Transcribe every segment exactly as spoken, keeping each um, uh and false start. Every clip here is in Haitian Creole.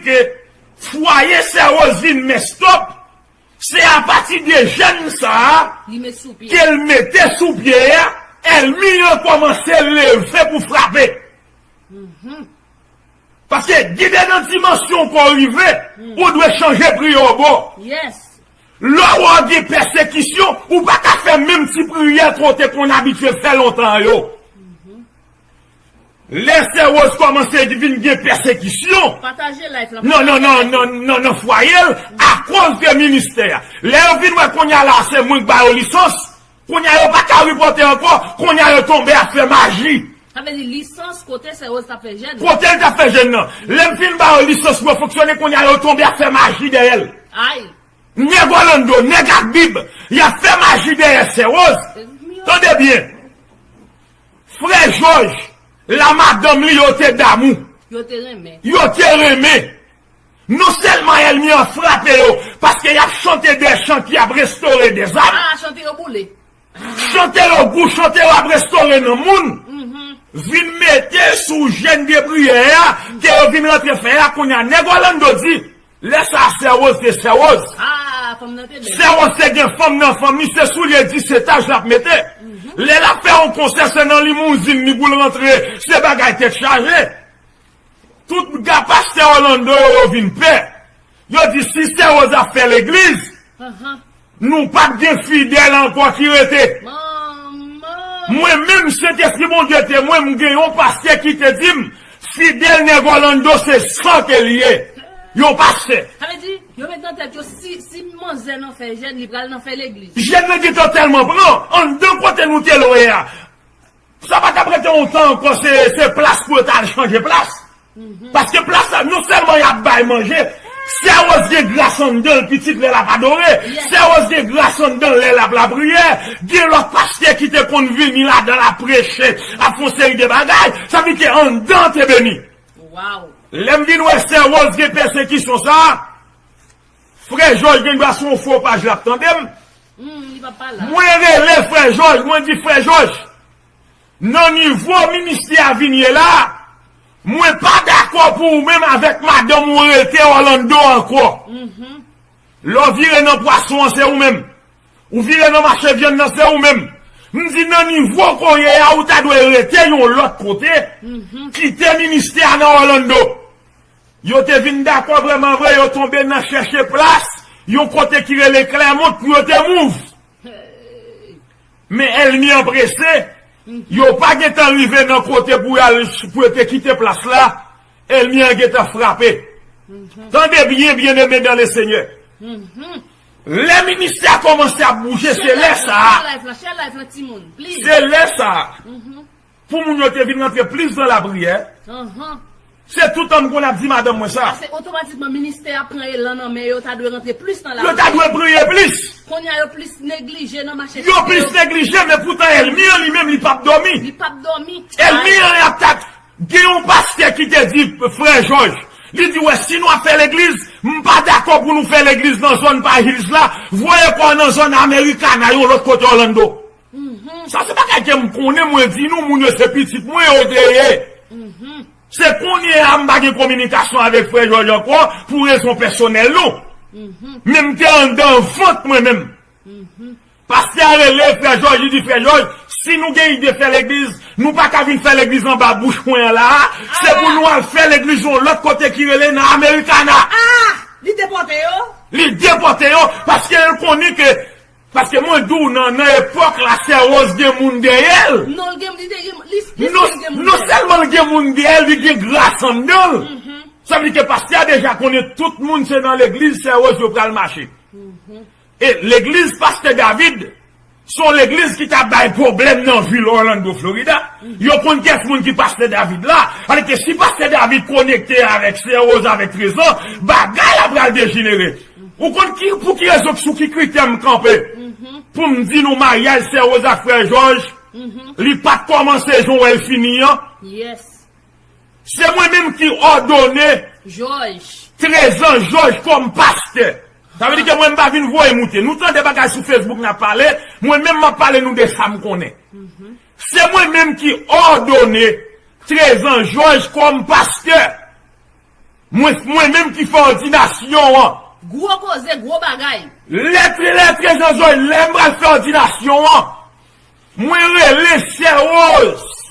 ke fwaye Sè Rose vin mess up, se apati de jèn sa a ke l mete sou pye a, ènmi an kòmanse leve pou frape. Paske gen de nan dimansyon ke w rive, ou dwe chanje priyè w bò. Lè w gen pèsekisyon, ou pa ka fè menm ti priyè ke w te konn abitye fè lontan yo. Lè Sè Rose kòmanse vin gen pèsekisyon nan, nan, nan, nan, nan, nan fwaye l, akoz de ministè a. Lè yo vin wè kounye a la, se mwen k ba yo lisans, kounye a yo pa ka ripòte ankò, kounye a yo tonbe ap fè maji. Sa vle di lisans kote Sè Rose t ap fè jèn. Kote l t ap fè jèn nan. Lè m fin ba yo lisans pou yo fonksyone, kounye a yo tonbe ap fè maji dèyè l. Ay! Nèg Orlando, nèg ak Bib, y ap fè maji dèyè Sè Rose. Tande byen. Frè Jòj, la madanm li yo te damou. Yo te renmen. Yo te renmen. Non sèlman ènmi an frape yo, paske y ap chante de chan ki ap restore de zam. Ah, chante yo boule. Chante yo gou, chante yo ap restore nan moun. Vin mete sou jèn de priyè a, ke yo vin rantre fè a, kounye a, nèg Orlando di, lè sa a, Sè Rose te Sè Rose. Ah, fanm nan te bèl. Sè Rose te gen fanm nan fanm li, se soulye disetaj l ap mete. Lè l ap fè yon konsè, se nan limouzin li pou l rantre, se bagay tèt chaje. Tout ga pastè Orlando yo, yo vin pè. Yo di, si Sè Rose ap fè legliz, nou p ap gen fidèl ankò ki rete. Mwen menm, Sentespri Bondye temwen, m gen yon pastè ki te di m, fidèl nèg Orlando se san ke l ye. Yon pastè. Sa vle di, yo met nan tèt yo, si, si manzè nan fè jèn, li pral nan fè legliz. Jèn nan gentan tèlman pran, anndan kote nou te lwe a. Sa pa t ap rete yon tan ankò, se, se plas pou yo t al chanje plas. Paske plas la, non sèlman y ap bay manje, Sè Rose gen gras anndan l, pitit, lè l ap adore. Sè Rose gen gras anndan l, lè l ap lapriyè. Gen lòt pastè ki te konn vini ladan l ap preche, ap fè yon seri de bagay. Sa vle di ke anndan an te beni. Lè m vin wè Sè Rose gen pèsekisyon sa a, Frè Jòj gen dwa se yon fo paj l ap tande m. Mwen rele Frè Jòj, mwen di, Frè Jòj, nan nivo ministè a vin ye la, mwen pa dakò pou ou menm avèk madanm ou rete Orlando ankò. Lè w vire nan pwason an, se ou menm. Ou vire nan mache vyann nan, se ou menm. M di, nan nivo ke w ye a, ou ta dwe rete yon lòt kote, kite ministè a nan Orlando. Yo te vin dakò vrèman vre, yo tonbe nan chèche plas, yon kote ki rele Clermont pou yo te move. Men ènmi an prese, yo pa gentan rive nan kote pou y al, pou yo te kite plas la, ènmi an gentan frape. Tande byen, byeneme dan le Senyè. Lè ministè a kòmanse ap bouje, se lè sa a. Se lè sa a. Pou moun yo te vin rantre plis nan lapriyè. Se toutan m konn ap di madanm mwen sa. Paske otomatikman ministè a pran elan nan men yo, ta dwe rantre plis nan lapriyè. Yo ta dwe priye plis. Kounye a yo plis neglije nan mache. Yo plis neglije, men poutan ènmi an li menm li p ap dòmi. Li p ap dòmi. Ènmi an ap tak. Gen yon pastè ki te di Frè Jòj, li di, wè, si nou ap fè legliz, m pa dakò pou nou fè legliz nan zòn pa Hills la, voye kò w nan zòn Americana, yon lòt kote Orlando. Sa se bagay ke m konnen, mwen di nou, moun yo se pitit mwen yo te ye. Se kounye a m pa gen kominikasyon avèk Frè Jòj ankò pou rezon pèsonèl nou. Men m te anndan vant mwen menm. Pastè a rele Frè Jòj, li di, Frè Jòj, si nou gen ide fè legliz, nou pa ka vin fè legliz anba bouch mwen an la a. Se pou nou al fè legliz yon lòt kote ki rele nan Americana. Ah! Li depòte yo? Li depòte yo, paske l konnen ke Paske mwen di w nan, nan epòk la, Sè Rose gen moun dèyè l. Non, l gen, li te gen, li, li Non, gen moun non dèyè l. Sèlman l gen moun dèyè l, li gen gras anndan l. Sa vle di ke pastè a deja konnen tout moun se nan legliz Sè Rose yo pral mache. E legliz Pastè David, se yon legliz ki t ap bay pwoblèm nan vil Orlando, Florida. Yo konn kèk moun ki Pastè David la. Alòske si Pastè David konekte avèk Sè Rose avèk trezan, bagay la pral dejenere. Ou konn ki, pou ki rezon, sou ki kritè m kanpe? Pou m di nou maryaj Sè Rose ak Frè Jòj, li pa t kòmanse jan w wè l fini an. Se mwen menm ki òdone Jòj. Trezan Jòj kòm pastè. Sa vle di ke mwen m pa vin voye moute. Nou tande bagay sou Facebook n ap pale, mwen menm m ap pale nou de sa m konnen. Se mwen menm ki òdone Trezan Jòj kòm pastè. Mwen, mwen menm ki fè òdinasyon an. Gwo koze, gwo bagay. Lè trè, lè trè Jean Georges, lè m pral fè òdinasyon an, mwen rele Sè Rose.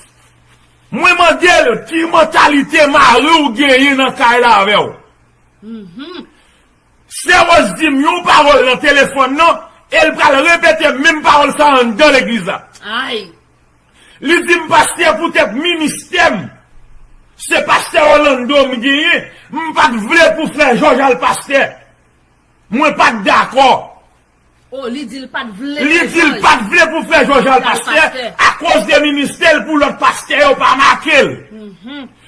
Mwen mande l ki mantalite mari w genyen nan kay la avè w. Sè Rose di m yon pawòl nan telefòn nan, e l pral repete menm pawòl sa anndan legliz la. Ay. Li di m, pastè, poutèt ministè m, se pastè Orlando m genyen, m pa t vle pou frè Jòj al pastè. Mwen pa t dakò. Oh, li di l pa t vle Li di l pa t vle pou frè Jòj al pastè akoz de ministè l, pou lòt pastè yo pa make l.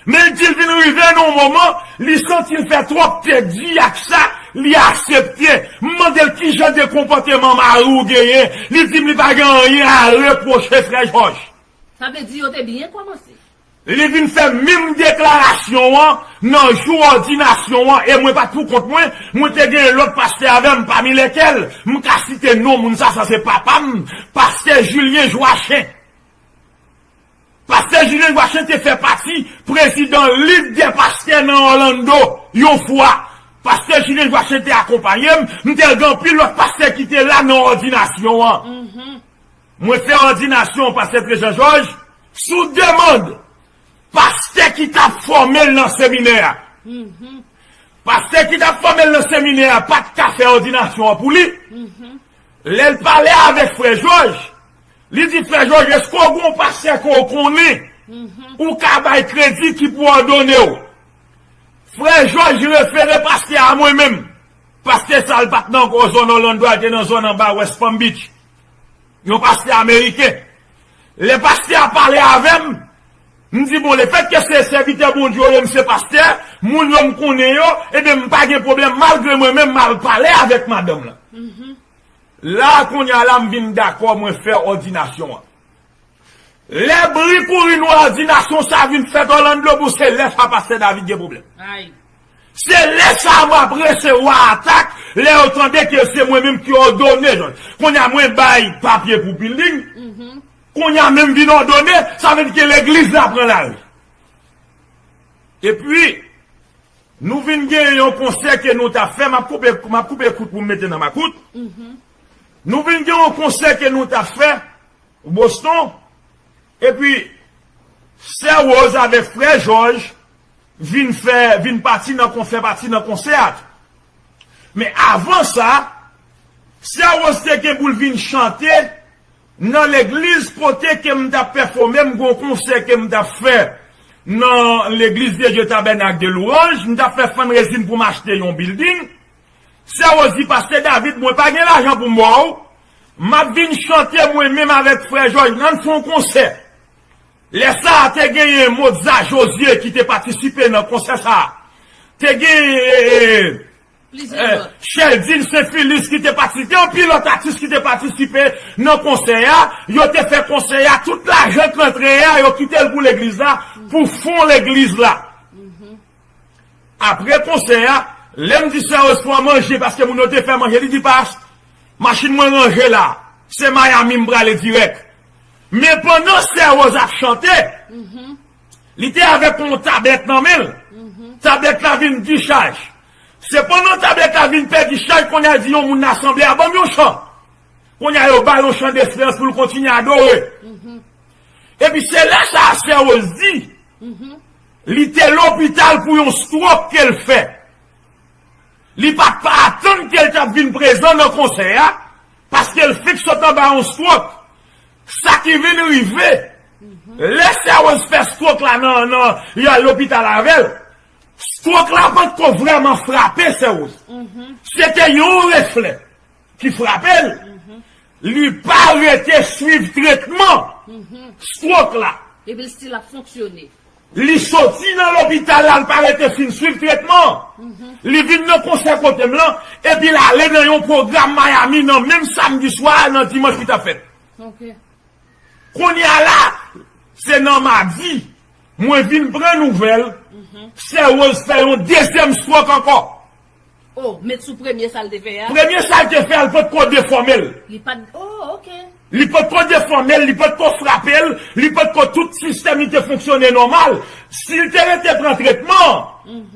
Men l di l vin rive nan yon moman, li santi l fè twòp tèt di ak sa, li aksepte. M mande l ki jan de konpòteman mari w genyen. Li di m li pa gen anyen a repwoche frè Jòj. Sa vle di yo te byen kòmanse. Li vin fè menm deklarasyon an nan jou òdinasyon an, e mwen pa t pou kont mwen, mwen te gen lòt pastè avè m, pami lèkèl m ka site non moun sa, sa se papa m, pastè Julien Joachin. Pastè Julien Joachin te fè pati prezidan Lig dè pastè nan Orlando yon fwa. Pastè Julien Joachin te akonpaye m, m te gen anpil lòt pastè ki te la nan òdinasyon an. Mwen fè òdinasyon pastè Trè Jean Georges sou demann pastè ki t ap fòme l nan seminè a. Pastè ki t ap fòme l nan seminè a pa t ka fè òdinasyon an pou li. Lè l pale avèk frè Jòj, li di, frè Jòj, èske w gen yon pastè ke w konnen ou ka bay kredi ki pou òdone w? Frè Jòj refere pastè a mwen menm. Pastè sa l pa t nan zòn Orlando a, l te nan zòn anba West Palm Beach. Yon pastè ameriken. Lè pastè a pale avè m, m di, bon, lefètke se sèvitè Bondye w ye, m se pastè, moun yo m konnen yo, ebyen m pa gen pwoblèm, malgre mwen menm m al pale avèk madanm lan. La, kounye a la, m vin dakò, mwen fè òdinasyon an. Lè bri kouri nou òdinasyon sa vin fèt Orlando, bon, se lè sa pastè David gen pwoblèm. Se lè sa a m ap resevwa atak, lè yo tande ke se mwen menm ki òdone. Kounye a mwen bay papye pou building, kounye a menm vin òdone, sa vle di ke legliz la pran lari. Epi, nou vin gen yon konsè ke nou t ap fè, m ap koupe, m ap koupe kout pou m mete nan makout. Nou vin gen yon konsè ke nou t ap fè Boston, epi sè Rose avèk frè Jòj vin fè, vin pati nan kon-, fè pati nan konsè a tou. Men avan sa, sè Rose te gen pou l vin chante nan legliz kote ke m t ap pèfòme, m gen yon konsè ke m t ap fè nan legliz de Dye Tabènak de Louanj, m t ap fè fundraising pou m achte yon building. Sè Rose di, pastè David, mwen pa gen lajan pou m ba w. M ap vin chante mwen menm avèk frè Jòj, ann fè yon konsè. Lè sa a, te genyen Mozart José ki te patisipe nan konsè sa a. Te genyen, eh, eh, Plizyè eh, lòt. Cheldine Saint Philus ki te patisipe, anpil lòt atis ki te patisipe nan konsè a. Yo te fè konsè a, tout lajan k rantre a, yo kite l pou legliz la, pou fon legliz la. Apre konsè a, lè m di sè Rose fò manje, paske moun yo te fè manje, li di, pas, machin mwen ranje la, se Miami m prale dirèk. Men pandan sè Rose ap chante, li te avèk yon tablèt nan men l. Tablèt la vin dichaj. Se pandan tablèt la vin pèdi chaj, kounye a di yon moun nan asanble a, ban m yon chan. Kounye a yo ba l yon chan desperans pou l kontinye adore. Epi se lè sa a sè Rose di, li te lopital pou yon stroke ke l fè. Li pa t pa atann ke l t ap vin prezan nan konsè a, paske l fenk sot anba yon stroke. Sa ki vin rive, lè sè Rose fè stroke la nan, nan, yo al lopital avè l, stroke la potko vrèman frape sè Rose. Se te yon reflè ki frape l, li pa rete swiv tretman stroke la. Epi l still ap fonksyone. Li soti nan lopital la, l pa rete fin swiv tretman. Li vin nan konsè kote m lan, epi l ale nan yon pwogram Miami nan menm samdi swa a, nan dimanch ki t ap fèt. Kounye a la, se nan madi, mwen vin pran nouvèl, sè Rose fè yon dezyèm stroke ankò. Oh, met sou premye sa l te fè a. Premye sa l te fè a, l potko defòme l. Li pa t, oh, ok. Li potko defòme l, li potko frape l, li potko, tout sistèm li te fonksyone nòmal. Si l te rete pran tretman,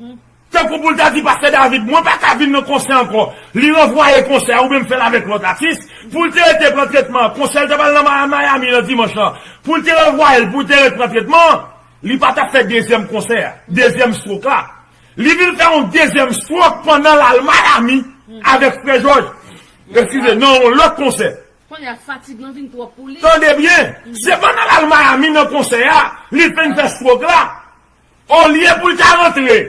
Tankou pou l ta di, Pastè David, mwen pa ka vin nan konsè ankò. Li ranvwaye konsè a oubyen m fè l avèk lòt atis. Pou l te rete pran tretman an, konsè l t ap al nan Ma- Miami nan dimanch lan. Pou l te ranvwaye l, pou l te ret pran tretman an, li pa t ap fè dezyèm konsè a, dezyèm stroke la. Li vin fè yon dezyèm stroke pandan l al Miami avèk frè Jòj. Eskize, nan yon lòt konsè. Kounye a fatig lan vin twòp pou li. Tande byen, se pandan l al Miami nan konsè a, li fin fè stroke la. Olye pou l ta rantre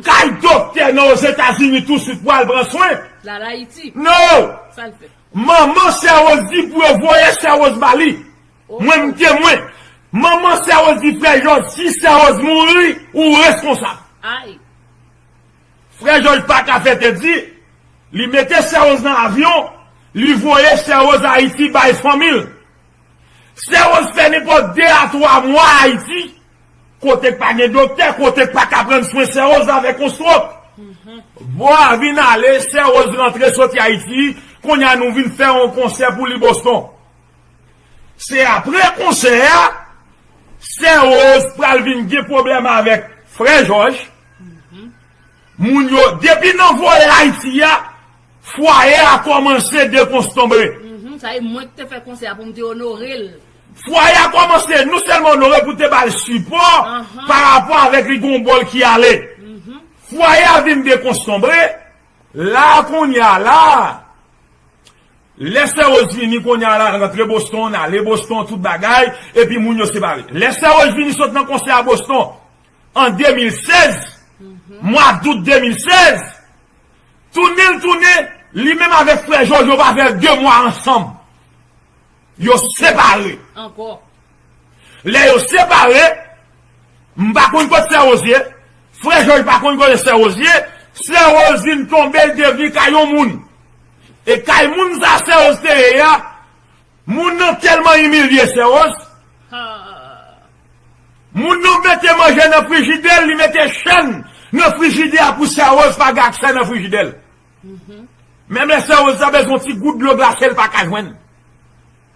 kay doktè nan Ozetazini touswit pou al pran swen. L al Ayiti. No! Sa l fè? Manman Sè Woz di pou yo voye Sè Woz ba li. Mwen m temwen. Manman Sè Woz di, Frè Jòj, si Sè Woz mouri, ou reskonsab. Ay. Frè Jòj pa ka fè tèt di, li mete Sè Woz nan avyon, li voye Sè Woz Ayiti bay fanmi l. Sè Woz fè nenpòt de a twa mwa Ayiti, kote k pa gen doktè, kote k pa ka pran swen Sè Woz avèk yon stroke. Bò a vin ale, Sè Woz rantre soti Ayiti, kounye a nou vin fè yon konsè pou li Boston. Se apre konsè a, Sè Woz pral vin gen pwoblèm avèk frè Jòj. Moun yo, depi nan voye Ayiti a, fwaye a kòmanse dekonstanbre. Mhm, sa e mwen ki te fè konsè a pou m te onore l. Fwaye a kòmanse non sèlman onore pou te ba l sipò pa rapò avèk li gon bò l ki ale. Fwaye a vin dekonstanbre, la kounye a la, lè Sè Woz vini kounye a la, rantre Boston, ale Boston, tout bagay, epi moun yo separe. Lè Sè Woz vini sot nan konsè a Boston, an de mil sèz, mwa dout de mil sèz, tounen l tounen, li menm avèk frè Jòj yo pa fè de mwa ansanm. Yo separe. Ankò. Lè yo separe, m pa konn kot Sè Woz ye, frè Jòj pa konn kote Sè Woz ye, Sè Woz vin tonbe, l te vin kay yon moun. E kay moun sa Sè Woz te ye a, moun nan tèlman imilye Sè Woz, moun nan mete manje nan frijidè l, li mete chèn nan frijidè a pou Sè Woz pa gen aksè nan frijidè l. Menm lè Sè Woz ta bezwen yon ti gout dlo glase, l pa ka jwenn.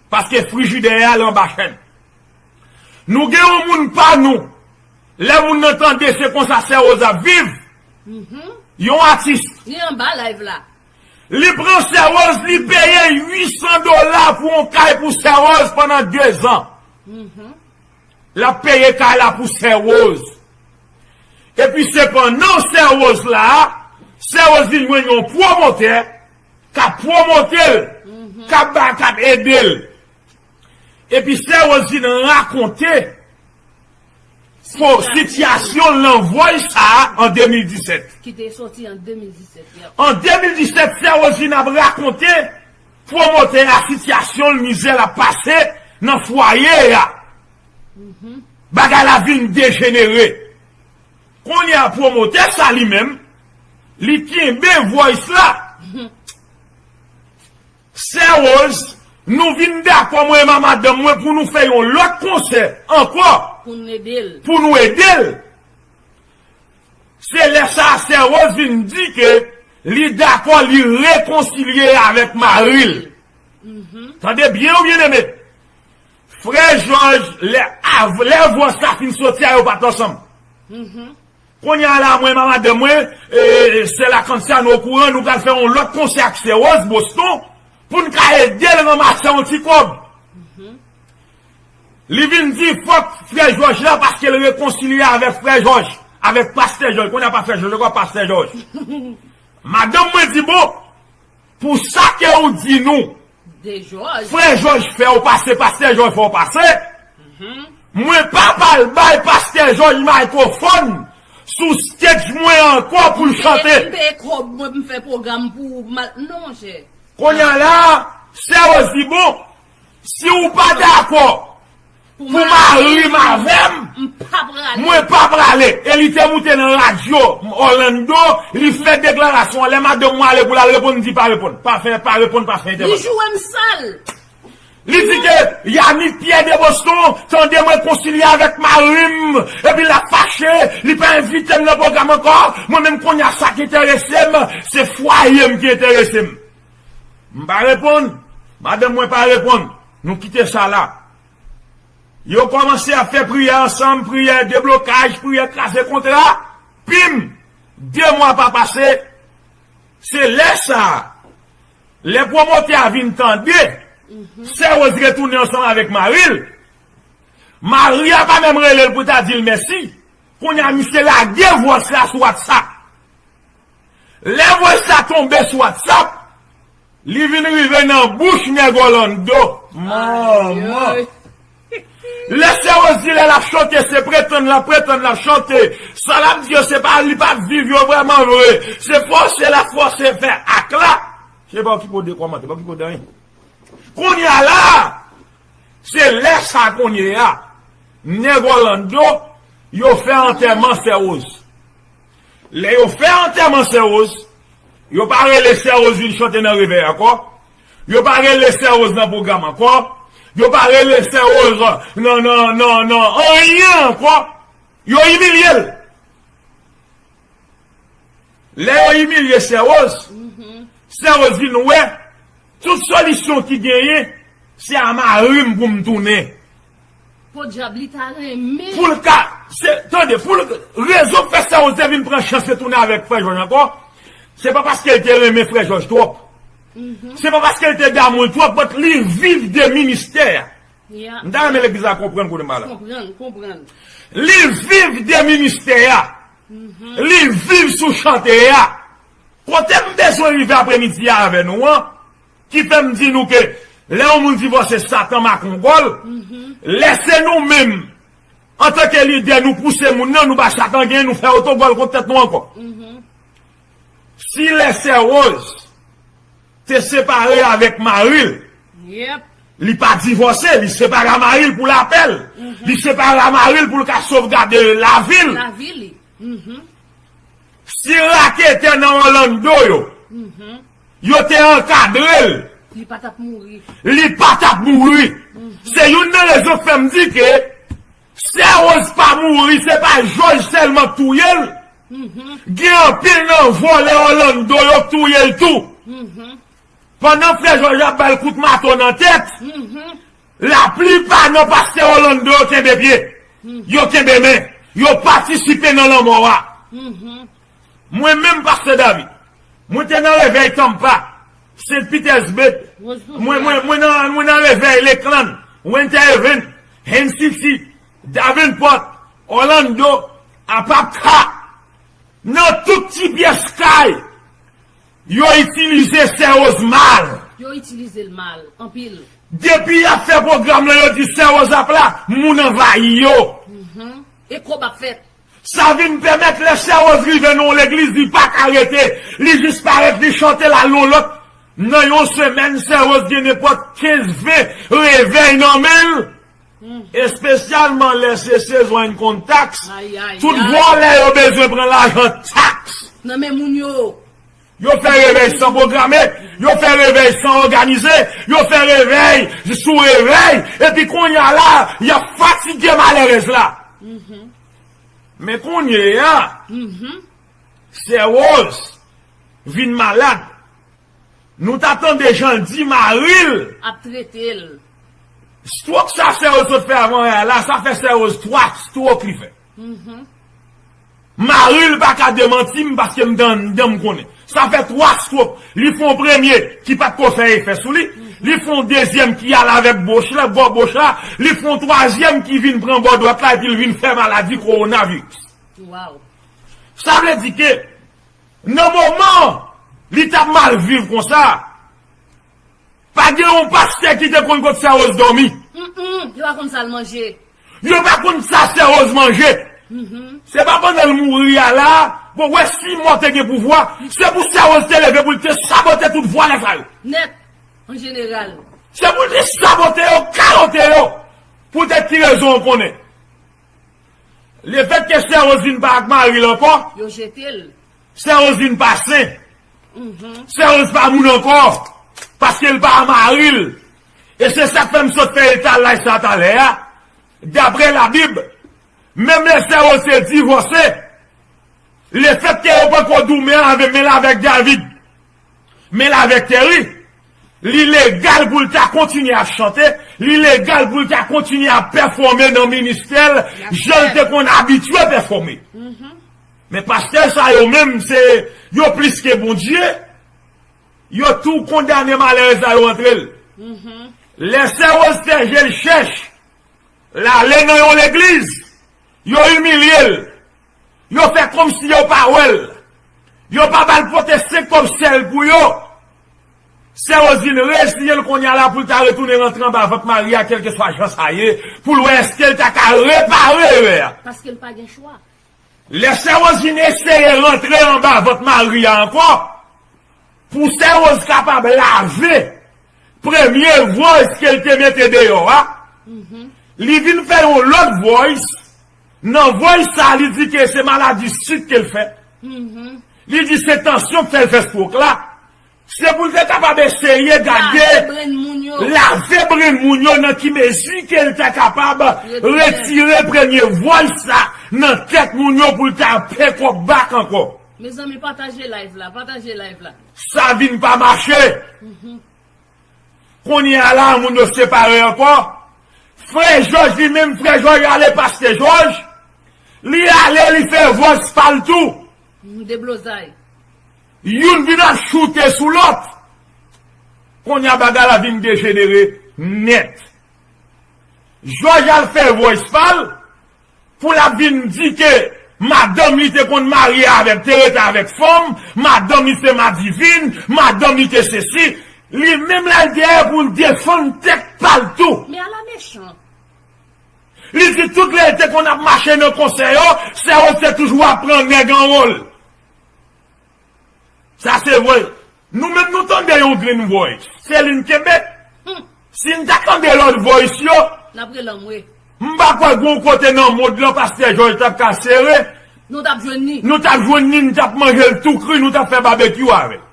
Paske frijidè a l anba chèn. Nou gen yon moun pa nou. Lè moun nan tande se konsa Sè Woz ap viv, yon atis. Li anba live la. Li pran Sè Woz, li peye uit san dola pou yon kay pou Sè Woz pandan de zan. L ap peye kay la pou Sè Woz. Epi se pandan Sè Woz la, Sè Woz vin jwenn yon pwomotè k ap pwomote l, k ap ba, k ap ede l. Epi Sè Woz vin rakonte sitiyasyon l nan voice sa a an de mil disèt. Ki te soti an de mil disèt, ya. An de mil disèt, Sè Woz vin ap rakonte pwomotè a sitiyasyon l, mizè l ap pase nan fwaye a. Bagay la vin dejenere. Kounye a pwomotè sa li menm, li kenbe voice la. Sè Woz, nou vin dakò, mwen e madanm mwen, pou nou fè yon lòt konsè ankò. Pou nou ede l. Pou nou ede l. Se lè sa a, Sè Woz vin di ke li dakò, li rekonsilye avèk mari l. Tande byen, wi byeneme. Frè Jòj, lè, av- lè vòs la fin soti a, yo pa t ansanm. Kounye a la, mwen, madanm mwen, e, sè Lakansya, nou okouran, nou pral fè yon lòt konsè ak Sè Woz, Boston, pou n ka ede l ranmase yon ti kòb. Li vin di fòk frè Jòj la, paske l rekonsilye avèk frè Jòj, avèk pastè Jòj. Kounye a pa frè Jòj ankò, pastè Jòj. Madanm mwen di, bon, pou sa ke ou di nou, frè Jòj fè w pase, pastè Jòj fè w pase, mwen pa pral bay pastè Jòj mikrofòn sou stage mwen ankò pou l chante. M peye kòb mwen, m fè pwogram pou mal. Non, monchè. Kounye a la, Sè Woz di, bon, si w pa dakò pou mari m avè m, mwen pa prale. E li te moute nan radyo Orlando, li fè deklarasyon an. Lè madanm mwen ale pou l al reponn, li di pa reponn. Pa fè, pa reponn, pa fè entèvansyon. Li joure m sal. Li di ke Yanick Pierre de Boston, tande mwen konsilye avèk mari m, epi l ap fache, li pa envite m nan pwogram ankò. Mwen menm kounye a sa k enterese m, se fwaye m ki enterese m. M pa reponn, madanm mwen pa reponn. Nou kite sa la. Yo kòmanse ap fè priyè ansanm, priyè deblokaj, priyè kraze kontra. Pim! De mwa pa pase, se lè sa a, lè pwomotè a vin tande Sè Rose retounen ansanm avèk mari l, mari a pa menm rele l pou ta di l mèsi. Kounye a, misye lage vwòs la sou WhatsApp. Lè vwòs la tonbe sou WhatsApp, li vin rive nan bouch nèg Orlando. Manman! Lè Sè Rose di lè l ap chante, se pretann l ap pretann l ap chante. Sa l ap di yo, se pa li p ap viv yo vrèman vre. Se fòse l ap fòse fè ak la. Se pa w ki po de kòmantè, pa w ki po de anyen. Kounye a la, se lè sa kounye a, nèg Orlando, yo fè antèman Sè Rose. Lè yo fè antèman Sè Rose, yo pa rele Sè Rose vin chante nan revèy ankò. Yo pa rele Sè Rose nan pwogram ankò. Yo pa rele Sè Rose nan, nan, nan, nan anyen ankò. Yo imilye l. Lè yo imilye Sè Rose, Sè Rose vin wè tout solisyon ki genyen, se a mari m pou m tounen. Podyab, li ta renmen. Pou l ka, se, tande, pou l, rezon k fè Sè Rose te vin pran chans retounen avèk Frè Jòj ankò, se pa paske l te renmen Frè Jòj twòp. Se pa paske l te damou l twòp, but li viv de ministè a. M ta renmen legliz la konprann kote m ale la. Konprann, konprann. Li viv de ministè a. Li viv sou chante a. Kote m bezwen rive apremidi a avè nou an, ki fè m di nou ke lè yon moun divòse, Satan make yon gòl, lè se nou menm, antanke lidè, nou pouse moun nan, nou ba Satan genyen, nou fè otogòl kont tèt nou ankò. Si lè Sè Rose te separe avèk mari l, li pa divòse, li separe a mari l pou lapè l. Li separe a mari l pou l ka sovgade lavi l. Lavi li. Si raketè nan Orlando yo, yo te ankadre l, li pa t ap mouri. Li pa t ap mouri. Se youn nan rezon k fè m di ke Sè Rose pa mouri, se pa Jòj sèlman k touye l. Gen anpil nan vòlè Orlando yo k touye l tou. Pandan Frè Jòj ap ba l kout mato nan tèt, laplipa nan pastè Orlando yo kenbe pye. Yo kenbe men. Yo patisipe nan lanmò a. Mwen menm, Pastè David, mwen te nan revèy Tampa, Saint Petersburg, mwen, mwen, mwen nan, mwen nan revèy Lakeland, Winter Haven, Haines City, Davenport, Orlando, Apopka, nan tout ti pyès kay, yo itilize Sè Rose mal. Yo itilize l mal, anpil. Depi y ap fè pwogram lan, yo di Sè Rose ap la, moun anvayi yo. E kòb ap fèt. Sa vin pèmèt lè Sè Rose rive nan yon legliz, li pa ka rete. Li jis parèt, li chante l al nan lòt. Nan yon semèn, Sè Rose gen nenpòt kenz, ven revèy nan men l. Espesyalman lè se sezon enkonm taks. Tout vòlè yo bezwen pran lajan taks. Nan men moun yo. Yo fè revèy san pwograme, yo fè revèy san òganize, yo fè revèy sou revèy, epi kounye a la, y ap fatige malèrèz la. Men kounye a, Sè Rose vin malad. Nou ta tande jan l di mari l. Ap trete l. Stroke sa Sè Rose sot fè avan yè a la, sa fè Sè Rose twa stroke li fè. Mari l pa ka demanti m paske m anndan m konnen. Sa fè twa stroke. Li fè yon premye ki pa t ko fè efè sou li. Li fè yon dezyèm ki al avèk boch la, bò boch la. Li fè yon twazyèm ki vin pran bò dwat la epi l vin fè maladi kowonaviris. Sa vle di ke nan moman li t ap mal viv konsa, pa gen yon pastè ki te konn kot Sè Rose dòmi. Yo pa konn sa l manje. Yo pa konn sa Sè Rose manje. Se pa pandan l mouri a la, bon, wè si mò te gen pouvwa, se pou Sè Rose te leve pou l te sabote tout vòlè sa yo. Nèt, an jeneral. Se pou l te sabote yo, kalote yo. Poutèt ki rezon w konnen. Lefètke Sè Rose vin pa ak mari l ankò, yo jete l. Sè Rose vin pa sen. Sè Rose pa moun ankò, paske l pa mari l. E se sa k fè m sot fè etalaj sa talè a. Daprè Labib, menm lè Sè Rose te divòse, lefètke yo poko doumen avè men l avèk David, men l avèk Terry, li legal pou l ta kontinye ap chante, li legal pou l ta kontinye ap pèfòme nan ministè l, jan l te konn abitye pèfòme. Men pastè sa yo menm, se yo plis ke Bondye. Yo tou kondane malere sa yo antre l. Lè sè Rose fè je l chèch, l ale nan yon legliz, yo imilye l. Yo fè kòmsi yo pa wè l. Yo pa ba l pote senk kòb sèl pou yo. Sè Rose vin reziye l kounye a la pou l ta retounen rantre anba vant mari a, kèlkeswa jan sa ye, pou l wè èske l ta ka repare erè a. Paske l pa gen chwa. Lè sè Rose vin eseye rantre anba vant mari a ankò, pou sè Rose kapab lave premye vòys ke l te mete deyò a, li vin fè yon lòt vòys. Nan vòys sa, li di ke se maladi sik ke l fè. Li di se tansyon k fè l fè swok la. Se pou l te kapab eseye gade, lave brenn moun yo nan ki mezi ke l ta kapab retire premye vòys sa nan tèt moun yo pou l ta pè kòb bak ankò. Mezanmi, pataje live la, pataje live la. Sa vin pa mache. Kounye a la, moun yo separe ankò. Frè Jòj li menm, frè Jòj ale pastè Jòj. Li ale, li fè vòys pa l tou. Deblozay. Youn vin ap choute sou lòt. Kounye a bagay la vin dejenere nèt. Jòj al fè vòys pa l pou l ap vin di ke madanm li te konn marye avèk, te rete avèk fanm, madanm li se madivin, madanm li te sesi. Li menm l al dèyè pou l defann tèt pa l tou. Men ala mechan. Li di tout lè l te konn ap mache nan konsè yo, sè Rose te toujou ap pran nèg anwo l. Sa se vre. Nou menm nou tande yon grenn vòys. Se li n kenbe. Si n ta tande lòt vòys yo, m pa kwè gon kote nan mond lan pastè Jòj t ap ka sere. Nou t ap jwenn ni. Nou t ap jwenn ni, n t ap manje l tou kri, nou t ap fè babekyou avè l.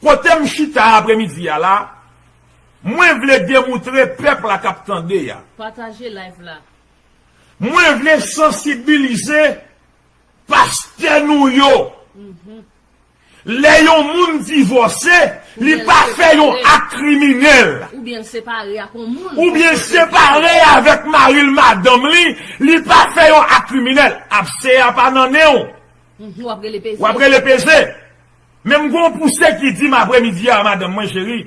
Kote m chita apremidi a la, mwen vle demoutre pèp la k ap tande a. Pataje live la. Mwen vle sansibilize pastè nou yo. Lè yon moun divòse, li pa fè yon ak kriminèl. Oubyen l separe ak yon moun. Oubyen l separe avèk mari l, madanm li, li pa fè yon ak kriminèl. Abse a pa nan nen w. W ap rele peze. W ap rele peze. Men m gon pouse ki di m apremidi a, madanm mwen cheri,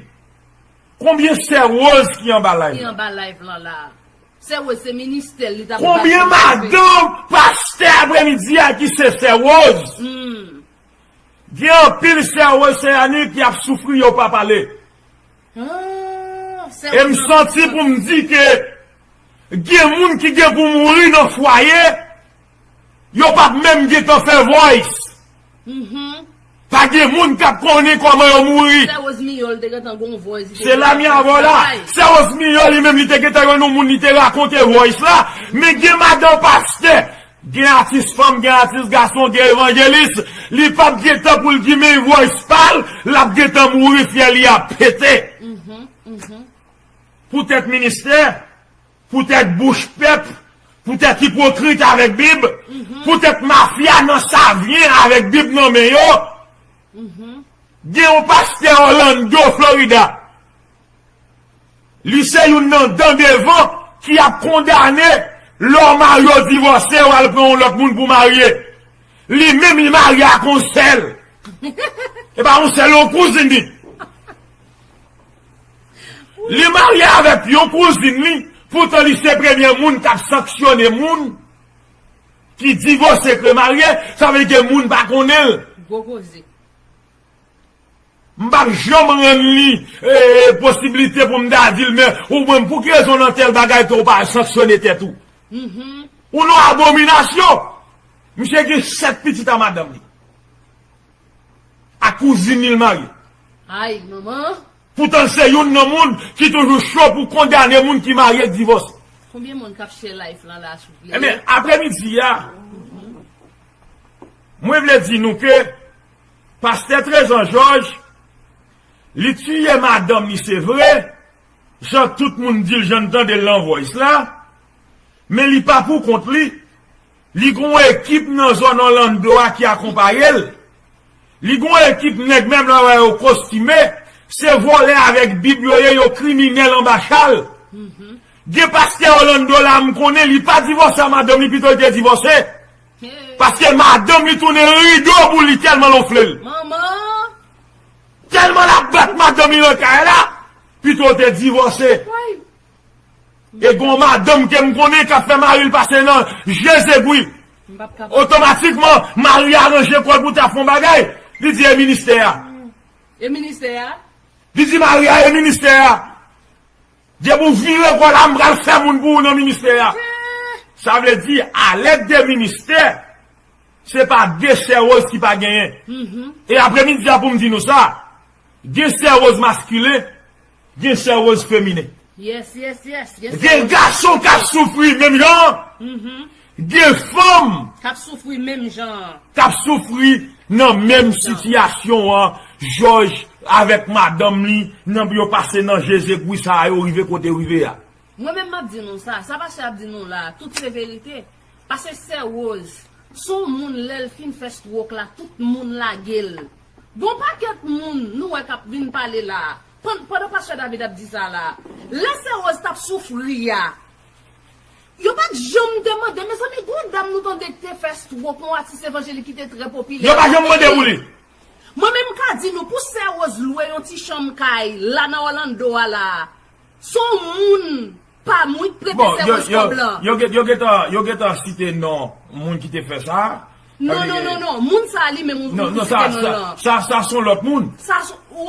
konbyen sè Rose ki anba live? Ki anba live lan la? Sè Rose se ministè l li t ap. Konbyen madanm pastè apremidi a ki se sè Rose? Gen anpil sè Rose, sè Annie ki ap soufri, yo pa pale. E m santi pou m di ke gen moun ki gen pou mouri nan fwaye, yo p ap menm gentan fè vòys. Pa gen moun k ap konnen kòman yo mouri. Sè Rose Miyòl te gentan gon vòys. Se la mi avò la. Sè Rose Miyòl li menm li te gentan jwenn yon moun li te rakonte vòys la. Men gen madan pastè, gen atis fanm, gen atis gason, gen evanjelis. Li p ap gentan pou l di men vòys pa l, l ap gentan mouri, fyè li ap pete. Poutèt ministè, poutèt bouch pèp, poutèt ipokrit avèk Bib, poutèt mafya nan savyen avèk Bib nan men yo. Gen yon pastè Orlando, Florida. Li se youn nan dan devan ki ap kondane lè w marye w divòse, w al pran yon lòt moun pou marye. Li menm li marye ak yon sè l. E pa yon sè l, yon kouzin li. Li marye avèk yon kouzin li, poutan li se premye moun k ap sanksyone moun ki divòse k remarye, sa vle di ke moun pa konnen l. Gwo koze. M p ap janm rann li, e, posiblite pou m ta di l, men ou menm, pou ki rezon nan tèl bagay ke w pa sanksyone tèt ou? Ou nan abominasyon. Misye gen sèt pitit a madanm li. A kouzin li l marye. Ay, manman. Poutan l se youn nan moun ki toujou cho pou kondane moun ki marye k divòse. Konbyen moun k ap share live lan la, souple? Ebyen, apremidi a, mwen vle di nou ke Pastè Trezan Jòj, li tiye madanm li, se vre, jan tout moun di l, jan n tande l nan vòys la, men li pa pou kont li. Li gon ekip nan zòn Orlando a ki akonpaye l. Li gon ekip nèg menm lè w wè yo kostime, se vòlè avèk Bib yo ye, yo kriminèl anba chal. Gen pastè Orlando la, m konnen li pa divòse a madanm li, pito l te divòse. Paske madanm li tounen rido pou li tèlman l onfle l. Manman! Tèlman l ap bat madanm li nan kay la, pito w te divòse. E gon madanm ke m konnen k ap fè mari l pase nan je zegwi. Otomatikman, mari a ranje kò l pou ta fè yon bagay. Li di, e ministè a. E ministè a? Li di mari a, e ministè a. Depi w vire kò la, m pral fè moun pou ou nan ministè a. Sa vle di, a lèd de ministè, se pa de sè Rose ki pa genyen. E apremidi a pou m di nou sa, gen sè Rose maskilen, gen sè Rose feminen. Yes, yes, yes. Gen gason k ap soufri menm jan. Gen fanm k ap soufri menm jan an. K ap soufri nan menm sitiyasyon an. Jòj avèk madanm li, nan yo pase nan je zegwi sa a, yo rive kote yo rive a. Mwen menm m ap di nou sa, sa pastè ap di nou la, tout se verite. Pase sè Rose, se yon moun lè l fin fè stroke la, tout moun lage l. Gon pakèt moun nou wè k ap vin pale la. Pandan pastè David ap di sa la, lè sè Rose t ap soufri a, yo pa t janm te mande, mezanmi, gon dam nou tande ki te fè stroke, yon atis evanjelik ki te trè popilè. Yo pa janm mande pou li. Mwen menm m ka di nou, pou sè Rose lwe yon ti chanm kay la nan Orlando a la, se yon moun pa m wi k prete sè Rose kòb lan. Yo gentan, yo gentan site non moun ki te fè sa. Non, non, non, non. Moun sa li menm ou site non lan. Sa, sa se yon lòt moun.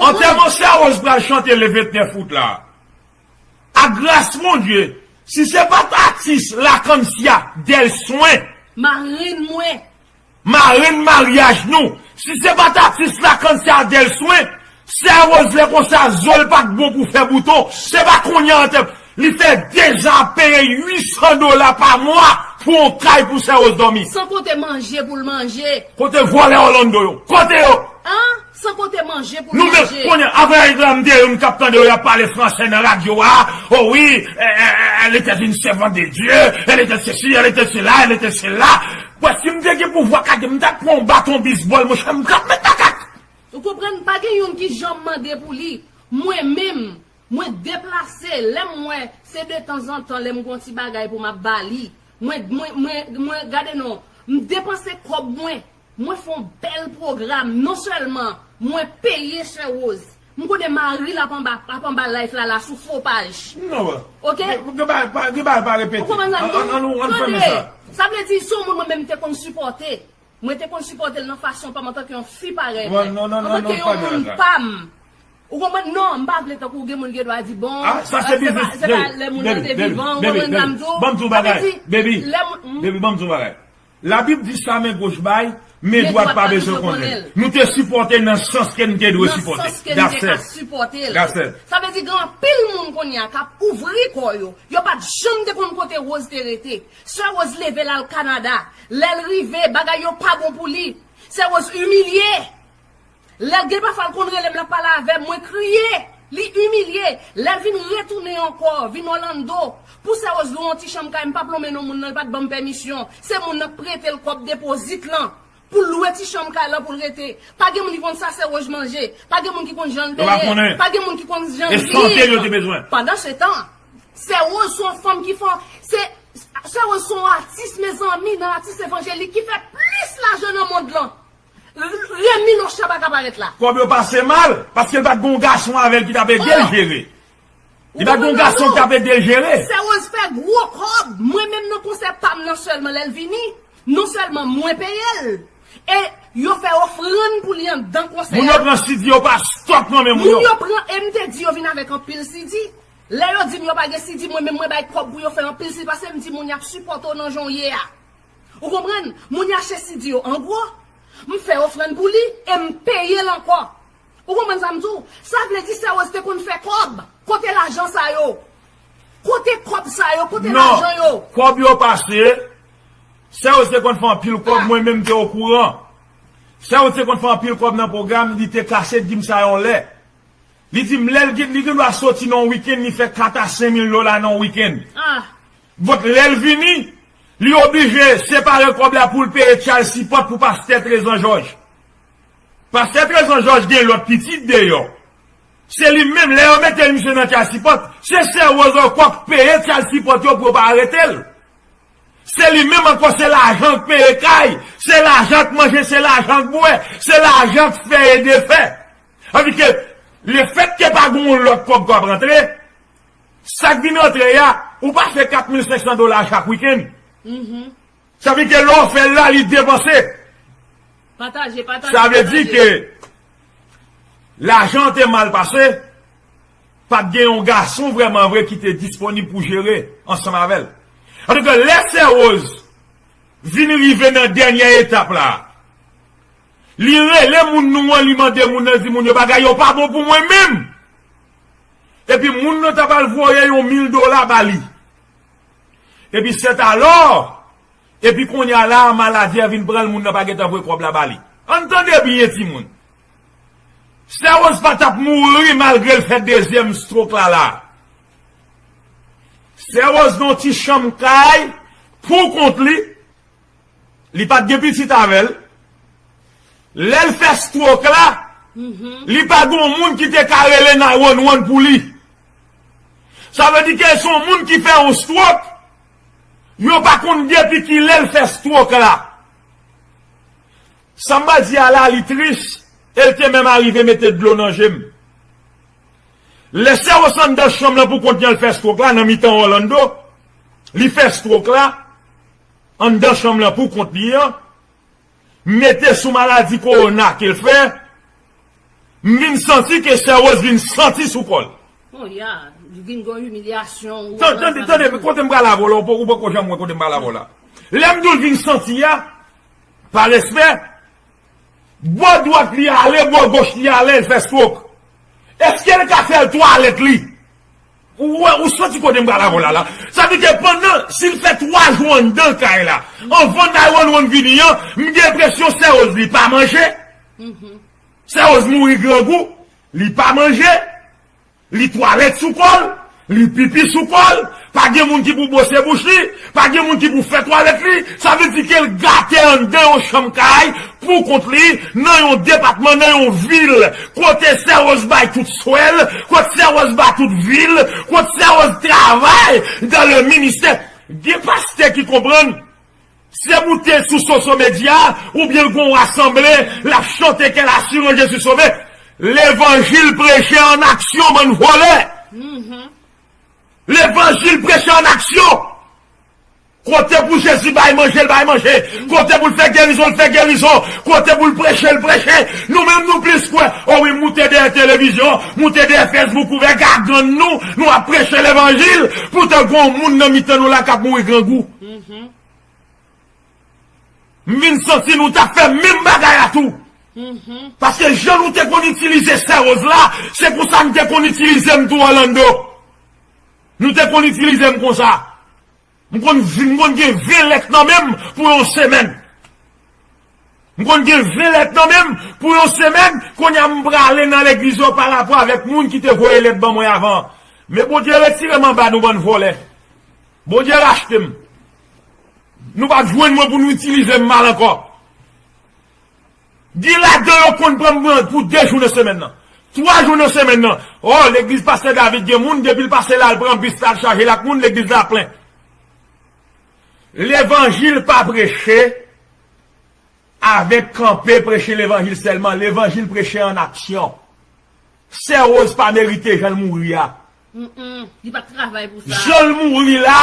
Antèman sè Rose pral chante le vennèf out la. Ak gras Bondye, si se pa t atis Lakansya Dèlswen, marenn mwen, marenn maryaj nou, si se pa t atis Lakansya Dèlswen, sè Rose lè konsa zo l pa t bon pou fè bouton. Se pa kounye a antèman. Li fè deza ap peye uit san dola pa mwa pou yon kay pou sè Rose dòmi. San konte manje pou l manje. Kote vòlè Orlando yo? Kote yo? An? San konte manje pou l manje. Nou menm, kounye a, avanyè la m te youn k ap tande yo y ap pale fransè nan radyo a. O wi, elle était une servante de Dieu, elle était ceci, elle était cela, elle était cela. Bon, si m te gen pouvwa kade, m t ap pran yon baton bisbòl, monchè, m t ap met makak. Ou konprann, pa gen youn ki janm mande pou li. Mwen menm, mwen deplase, lè m wè, se de tanzantan, lè m gon ti bagay pou m ap ba li. Mwen, mwen, mwen, mwen, gade non, m depanse kòb mwen, mwen fè yon bèl pwogram, non sèlman mwen peye sè Rose, m konnen mari l ap anba, ap anba live la, la sou fo paj. Non, oke? Gen bagay pa repete. Ou konprann sa m di w? An nou fèmen sa. Sa vle di, se yon moun mwen menm te konn sipòte. Mwen te konn sipòte l nan fason pa m antanke yon fi parèy mwen, antanke yon moun pa m. Ou konprann? Non, m pa vle tankou gen moun gen dwa di, bon, ah, sa se biznis. Se pa lè moun nan te vivan, ou konprann sa m di w? Ban m di w bagay, baby, baby, ban m di w bagay. Labib di sa men goch bay, men dwat pa bezwen konnen l. Nou te sipòte l nan sans ke n te dwe sipòte. Nan sans ke n te ka sipòte l. Sa vle di gen anpil moun kounye a k ap ouvri kò yo. Yo pa t janm te konn kote Rose te rete. Sè Rose leve l al Kanada. Lè l rive, bagay yo pa bon pou li. Sè Rose imilye. Lè l gen pafwa l konn rele m, l ap pale avè m, mwen kriye. Li imilye. Lè l vin retounen ankò, vin Orlando. Pou sè Rose lwe yon ti chanm kay, m p ap lonmen non moun nan, li pa t ban m pèmisyon. Se moun nan k prete l kòb depozit lan. Pou l lwe ti chanm kay lan pou l rete. Pa gen moun ki konn sa sè Rose manje. Pa gen moun ki konn jan l beye. Pa gen moun ki konn jan l viv. Pandan se tan, sè Rose se yon fanm ki fè, se, sè Rose se yon atis, mezanmi, nan atis evanjelik ki fè plis lajan nan mond lan. Remi Locha pa ka parèt la. Kòb yo pase mal, paske l pa t gen yon gason avè l ki t ap ede l jere. Li pa t gen yon gason ki t ap ede l jere. Sè Rose fè gwo kòb. Mwen menm nan konsè pa m nan sèlman lè l vini, non sèlman mwen peye l, e yo fè ofrann pou li anndan konsè a. Moun yo pran C D yo pa stòk nan men moun yo. Moun yo pran, e m te di yo vin avèk anpil C D. Lè yo di m yo pa gen C D, mwen menm mwen bay kòb pou yo fè anpil C D, paske m di moun y ap sipòte w nan jan w ye a. Ou konprann? Moun y achte C D yo an gwo. M fè ofrann pou li e m peye l ankò. Ou konprann sa m di w? Sa vle di sè Rose te konn fè kòb. Kote lajan sa yo? Kote kòb sa yo? Kote lajan yo? Non. Kòb yo pase. Sè Rose te konn fè anpil kòb, mwen menm te okouran. Sè Rose te konn fè anpil kòb nan pwogram, li te kase di m sa yon lè. Li di m lè l gen, li gen dwa soti nan yon wikenn, li fè kat a senk mil dola nan yon wikenn. Bon, lè l vini, li oblije separe kòb la pou l peye child support pou pastè Trezan Jòj. Pastè Trezan Jòj gen lòt pitit deyò. Se li menm, lè yo mete misye nan child support, se sè Rose ankò k peye child support yo pou yo pa arete l. Se li menm ankò, se lajan k peye kay, se lajan k manje, se lajan k bwè, se lajan k fè e defè. Anvi ke, lefètke pa gen yon lòt kòb k ap rantre, sa k vin rantre a, ou pa fè kat mil senk san dola chak wikenn. Sa vle di ke lè w fè l la, li depanse. Pataje, pataje. Sa vle di ke lajan an te mal pase, pa t gen yon gason vrèman vre ki te disponib pou jere ansanm avè l. Antouka, lè Sè Rose vin rive nan dènyè etap la, li rele moun nou an, li mande moun nan, di moun yo bagay yo pa bon pou mwen menm. Epi moun nan ta pral voye yon mil dola ba li. Epi sètalò, epi kounye a la, maladi a vin pran l, moun nan pa gentan voye kòb la ba li. Ann tande byen, timoun. Sè Rose pa t ap mouri malgre l fè dezyèm stroke la la. Sè Rose nan yon ti chanm kay pou kont li. Li pa t gen pitit avè l. Lè l fè stroke la, li pa gen yon moun ki te ka rele nine one one pou li. Sa vle di ke se yon moun ki fè yon stroke, yo pa konn depi kilè l fè stroke la. Sa m pral di a la, li tris, e l te menm arive mete dlo nan je m. Lè Sè Rose anndan chanm lan pou kont li an, l fè stroke la nan mitan Orlando, li fè stroke la anndan chanm lan pou kont li an, mete sou maladi kowona ke l fè, m vin santi ke Sè Rose vin santi sou kò l. Oh ya, li vin gen yon imilyasyon. Tande, tande, kote m pral avè w la, ou poko janm wè kote m pral avè w la. Lè m di w l vin santi a, pa respè, bò dwat li ale, bò goch li ale, l fè stroke. Èske l ka fè l twalèt li? Ou wè, ou santi kote m pral avè w la la. Sa vle di ke pandan, si l fè twa jou anndan kay la, anvan nine one one vini an, m gen enpresyon Sè Rose li pa manje. Sè Rose mouri grangou, li pa manje, li twalèt sou kò l, li pipi sou kò l, pa gen moun ki pou bwose bouch li, pa gen moun ki pou fè twalèt li, sa vle di ke l gate anndan yon chanm kay pou kont li, nan yon depatman, nan yon vil, kote Sè Rose bay tout swè l, kote Sè Rose bay tout vi l, kote Sè Rose travay dans le ministère. Gen pastè ki konprann, se pou te sou social media, oubyen l gen yon rasanble, l ap chante kè l asiran Jezi sove. Levanjil preche an aksyon, bann vòlè. Levanjil preche an aksyon. Kote pou Jezi bay manje, l bay manje. Kote pou l fè gerizon, l fè gerizon. Kote pou l preche, l preche. Nou menm nou plis kwè. O wi, moute dèyè televizyon, moute dèyè Facebook, ouvè gagann nou, nou ap preche levanjil. Poutan gen yon moun nan mitan nou la k ap mouri grangou. M vin santi nou t ap fè menm bagay la tou. Paske jan nou te konn itilize Sè Rose la, se konsa nou te konn itilize m tou Orlando. Nou te konn itilize m konsa. M konn, m konn gen ven lèt nan men m pou yon semèn. M konn gen ven lèt nan men m pou yon semèn, kounye a m prale nan legliz yo parapò avèk moun ki te voye lèt ban mwen avan. Men Bondye retire m anba nou bann vòlè. Bondye rachte m. Nou p ap jwenn mwen pou nou itilize m mal ankò. Gen ladan yo konn pran m pou de jou nan semèn nan. Twa jou nan semèn nan. O, legliz Pastè David gen moun, depi l pase la, l pran bis la, l chaje l ak moun, legliz la plen. Levanjil pa preche avèk kanpe preche levanjil sèlman. Levanjil preche an aksyon. Sè Rose pa merite jan l mouri a. Li pa t travay pou sa. Jan l mouri la,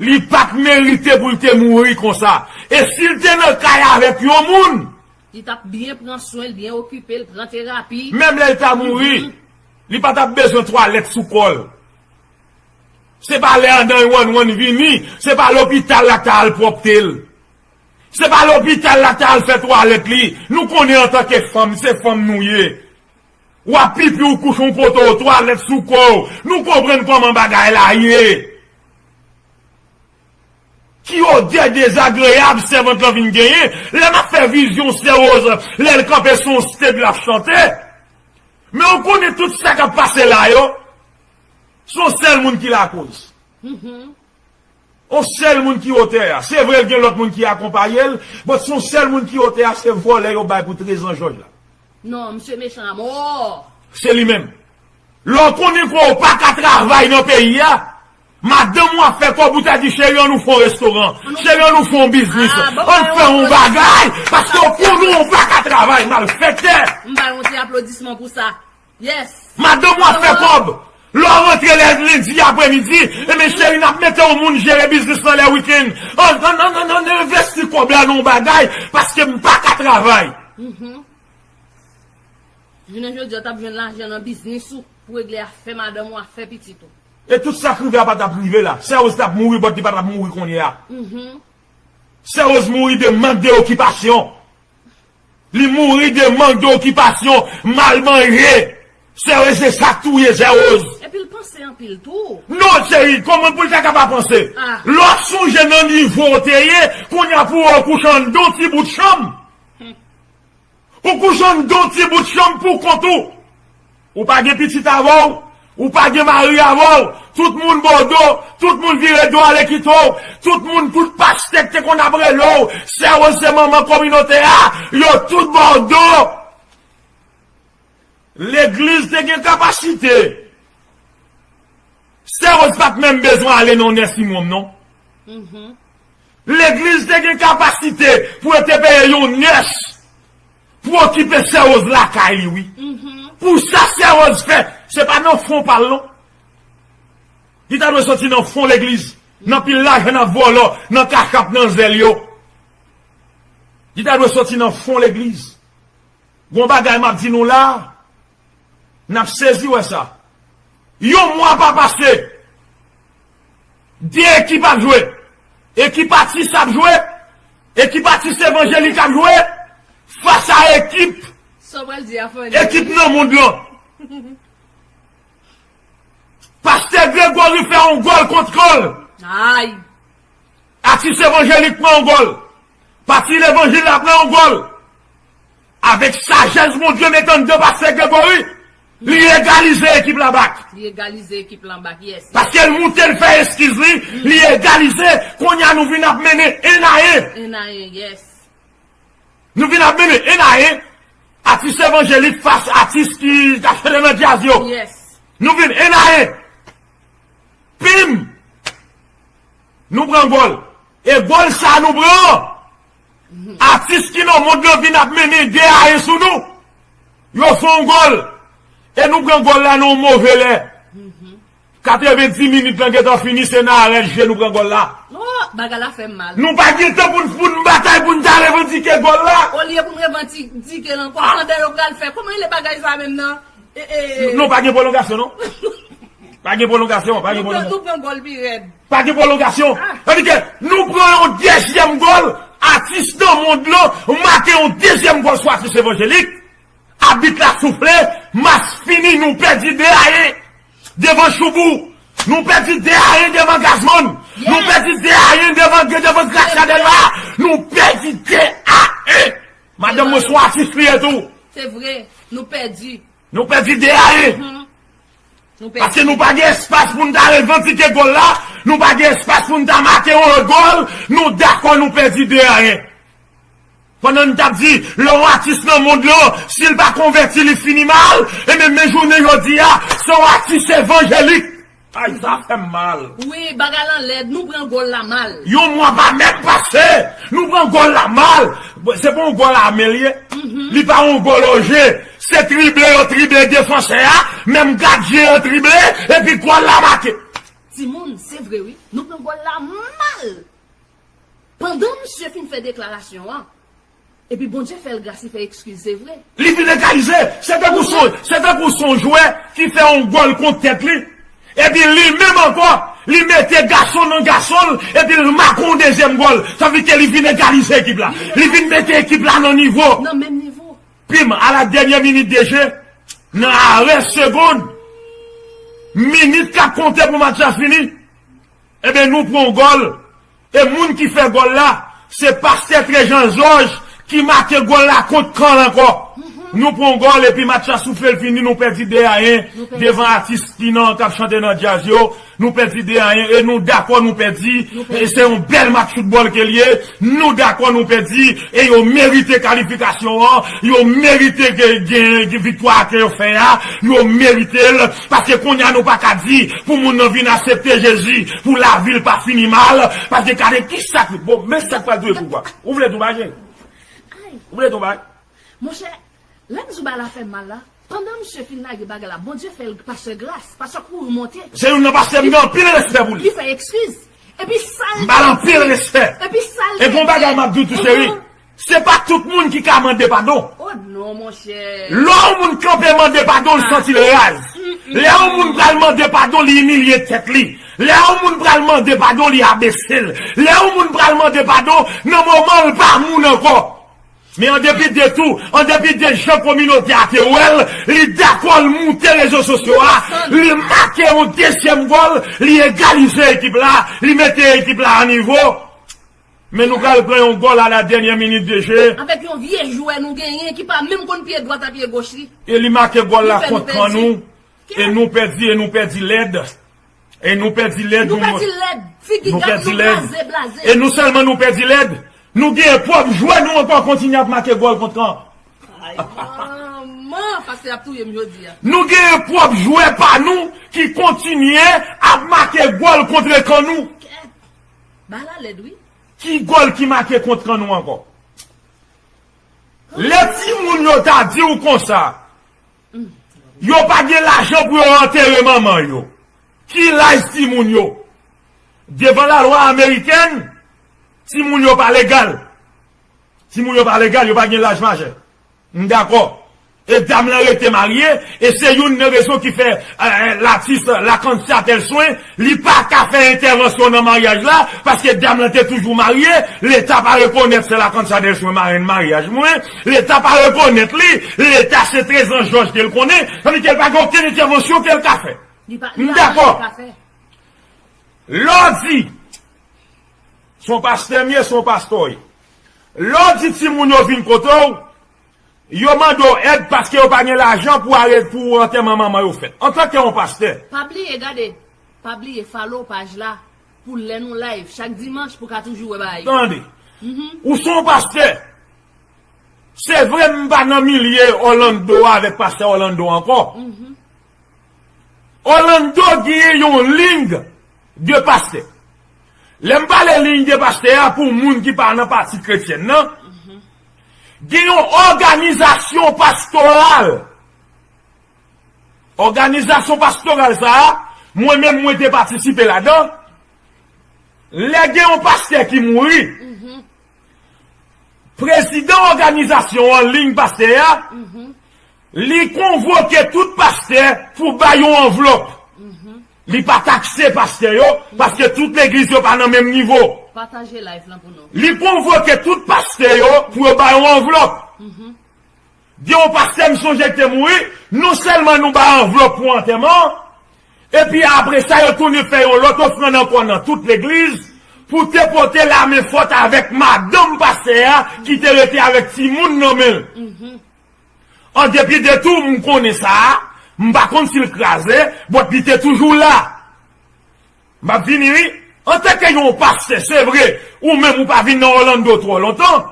li pa t merite pou l te mouri konsa. E si l te nan kay avèk yon moun, li t ap byen pran swen l, byen okipe l, pran terapi. Menm lè l ta mouri, li pa t ap bezwen twalèt sou kò l. Se pa lè nine one one vini, se pa lopital la k ta al pwòpte l. Se pa lopital la k ta al fè twalèt li. Nou konnen antanke fanm, se fanm nou ye. W ap pipi, ou kouche yon kote, w twalèt sou kò w. Nou konprann kòman bagay la ye. Ki odè dezagreyab sèvant lan vin genyen lè m ap fè vizyon Sè Rose, lè l kanpe sou yon stèj l ap chante. Men ou konnen tout sa k ap pase la yo, se yon sèl moun ki lakoz. Yon sèl moun ki otè a. Se vre, l gen lòt moun ki akonpaye l, but se yon sèl moun ki otè a, se vòlè yo bay pou trezan Jòj la. Non, misye mechan amò. Se li menm. Lè w konnen ke w pa ka travay nan peyi a, Madanm ou ap fè kòb, ou ta di, cheri, ann nou fè yon restoran. Cheri, ann nou fè yon biznis. Ann fè yon bagay. Paske w konnen w pa ka travay, malfektè. M ba yon ti aplodisman pou sa. Yes. Madanm w ap fè kòb. Lè w rantre lè lendi apremidi, ebyen cheri, n ap mete yon moun jere biznis lan lè wikenn. Ann, ann, ann, ann, ann envesti kòb la nan yon bagay, paske m pa ka travay. Jounen jodi a, w t ap jwenn lajan nan biznis ou pou regle afè madanm ou, afè pitit ou. E tout sa k rive a pa t ap rive la. Sè Rose t ap mouri, but li pa t ap mouri kounye a. Sè Rose mouri de mank de okipasyon. Li mouri de mank de okipasyon, mal manje. Sè Rose, se sa k touye Sè Rose. Epi l panse anpil tou. Non, cheri, kòman pou l ta ka pa panse? Lè w sonje nan nivo w te ye, kounye a pou w wè w kouche anndan yon ti bout chanm. Ou kouche anndan yon ti bout chanm pou kont ou. Ou pa gen pitit avè w, ou pa gen mari avè w, tout moun ba w do, tout moun vire do ale kite w, tout moun, tout pastè k te konn ap rele w, Sè Rose se manman kominote a, yo tout ba w do. Legliz te gen kapasite. Sè Rose pa t menm bezwen ale nan yon nursing home, non. Legliz te gen kapasite pou yo te peye yon nurse pou okipe Sè Rose lakay li, wi. Pou sa Sè Rose fè, se pa nan fon pa l, non. Li ta dwe soti nan fon legliz, nan pil lajan n ap vòlò, nan kachap, nan zèl yo. Li ta dwe soti nan fon legliz. Gon bagay m ap di nou la, n ap sezi wè sa. Yon mwa pa pase, de ekip ap jwe. Ekip atis ap jwe, ekip atis evanjelik ap jwe, fas a ekip, ekip nan mond lan. Pastè Gregory fè yon gòl kont Kòl. Ay! Atis evanjelik pran yon gòl. Pati levanjil la pran yon gòl. Avèk sajès Bondye met anndan pastè Gregory, li egalize ekip la bak. Li egalize ekip la bak, yes. Paske l moute, l fè eskiz li, li egalize. Kounye a nou vin ap mennen en a en. En a en, yes. Nou vin ap mennen en a en. Atis evanjelik fas atis ki t ap chante nan djaz yo. Yes. Nou vin en a en. Pim! Nou pran gòl. E gòl sa nou pran an, atis ki nan mond lan vin ap mennen de a en sou nou. Yo fè yon gòl. E nou pran gòl la nan yon move lè. Katrevenndis minit lan gentan fini, se nan arè je nou pran gòl la. Oh, bagay la fè m mal. Nou pa gen tan pou n, pou n batay, pou n ta revandike gòl la. Olye pou n revandike l ankò, pandan yo pral fè. Kòman rele bagay sa menm nan? E, e, e. Non, pa gen pwolongasyon, non. Pa gen pwolongasyon, pa gen pwolongasyon. Nou pran, nou pran gòl pi rèd. Pa gen pwolongasyon. Ah. Tandike nou pran yon dezyèm gòl, atis nan mond lan make yon dezyèm gòl sou atis evanjelik. Abit la soufle, match fini, nou pèdi de a en devan Choubou. Nou pèdi de a en devan Gazman. Nou pèdi de a en devan, devan Gracia Delva. Nou pèdi de a en. Madanm mwen se yon atis li ye tou. Se vre, nou pèdi. Nou pèdi de a en. Paske nou pa gen espas pou n ta revandike gòl la, nou pa gen espas pou n ta make yon lòt gòl, nou dakò nou pèdi de a en. Pandan n t ap di, lè yon atis nan mond lan, si l pa konvèti, li fini mal, ebyen, men jounen jodi a, se yon atis evanjelik. Ay, sa fè m mal. Wi, bagay lan lèd, nou pran gòl la mal. Yon mwa pa menm pase, nou pran gòl la mal. Bon, se pa yon gòl a men l ye. Li pa yon gòl o je. Se trible yo trible defansè a, menm gadyen an trible, epi gòl la make. Timoun, se vre wi, nou pran gòl la mal. Pandan misye fin fè deklarasyon an, epi Bondye fè l gras, li fè eskiz, se vre. Li vin egalize. Se tankou se, se tankou se yon jwè ki fè yon gòl kont tèt li. Epi li menm ankò, li mete gason nan gason l, epi l make yon dezyèm gòl. Sa vle di ke li vin egalize ekip la. Li vin mete ekip la nan nivo. Nan menm nivo. Pim, a la dènyè minit de je, nan arè segonn, minit k ap konte pou match la fini, ebyen, nou pran yon gòl. E moun ki fè gòl la, se pastè Trejan Jòj ki make gòl la kont Kòl ankò. Nou pran gòl epi match la soufle l fini, nou pèdi de a yen devan atis ki nan, k ap chante nan djaz yo. Nou pèdi de a yen e nou dakò nou pèdi. E se yon bèl match foutbòl ke l ye. Nou dakò nou pèdi e yo merite kalifikasyon an. Yo merite gen, gen, gen viktwa ke yo fè a. Yo merite l. Paske kounye a nou pa ka di pou moun nan vin aksepte Jezi pou lavi l pa fini mal. Paske gade ki sa k, bon, men sa k pral dwe pou w. Ou vle tou bagay? Ou vle tou bagay? Monchè, lè m di w bagay la fè m mal la, pandan misye fin lage bagay la, Bondye fè l pastè gras, pastè kouri monte. Se youn nan pastè m gen anpil respè pou li. Li fè ekskiz. Epi sa l. M ba l anpil respè. Epi sa l. E gon bagay m ap di w tou, cheri. Se pa tout moun ki ka mande padon. Oh non, monchè. Lè yon moun kanpe mande padon, l santi l raz. Lè yon moun pral mande padon, li imilye tèt li. Lè yon moun pral mande padon, li abese l. Lè yon moun pral mande padon, nan moman l pa moun ankò. Men an depi de tou, an depi de jan kominote a te wè l, li dakò l moute rezo sosyo a, li make yon dezyèm gòl, li egalize ekip la, li mete ekip la a nivo. Men nou pral pran yon gòl a la dènyè minit de je. Avèk yon vye jwè nou genyen ki pa menm konn pye dwat a pye goch li. E li make gòl la kont kan nou. E nou pèdi, e nou pèdi lèd. E nou pèdi lèd. Nou pèdi lèd. Figi gad nou blaze, blaze. E nou sèlman nou pèdi lèd. Nou gen pwòp jwè nou ankò kontinye ap make gòl kont kan. Ay, manman, pastè ap touye m jodi a. Nou gen pwòp jwè pa nou ki kontinye ap make gòl kont kan nou. Kèt. Bagay la lèd, wi. Ki gòl ki make kont kan nou ankò? Lè timoun yo ta di w konsa, yo pa gen lajan pou yo antere manman yo. Ki laj timoun yo? Devan lalwa amerikèn, timoun yo pa legal. Timoun yo pa legal, yo pa gen laj majè. M dakò. E dam lan rete marye, e se youn nan rezon ki fè, eh, latis Lakansa Tèlswen, li pa ka fè entèvansyon nan maryaj la, paske dam lan te toujou marye, Leta pa rekonèt sè Lakansa Tèlswen marenn maryaj mwen, Leta pa rekonèt li, Leta se trezan jòj ke l konnen, tandiske l pa gen okenn entèvansyon ke l ka fè. M dakò. Lè w di, se yon pastè m ye, se yon pastè w ye. Lè w di timoun yo vin kote w, yo mande w èd paske yo pa gen lajan pou ale pou antèman manman yo fèt. Antanke yon pastè. Pa bliye, gade, pa bliye follow paj la pou lè nou live chak dimanch pou ka toujou wè bagay yo. Tande. Ou se yon pastè. Se vre m pa nan milye Orlando a avèk pastè Orlando ankò. Orlando gen yon liy de pastè. Lè m pale liy de pastè a pou moun ki pa nan pati kretyèn nan, gen yon òganizasyon pastoral. Òganizasyon pastoral sa a, mwen menm mwen te patisipe ladan. Lè gen yon pastè ki mouri, prezidan òganizasyon an, liy pastè a, li konvoke tout pastè pou bay yon anvlòp. Li pa takse pastè yo, paske tout legliz yo pa nan menm nivo. Pataje live lan pou nou. Li konvoke tout pastè yo pou yo bay yon anvlòp. Gen yon pastè m sonje ki te mouri, non sèlman nou bay anvlòp pou antèman an, epi apre sa yo tounen fè yon lòt ofrann ankò nan tout legliz pou te pote lamenfòt avèk madanm pastè a ki te rete avèk timoun nan men l. An depi de tou, m konnen sa a, m pa konn si l kraze, but li te toujou la. M ap vini wi. Antanke yon pastè, se vre, ou menm ou pa vin nan Orlando twò lontan.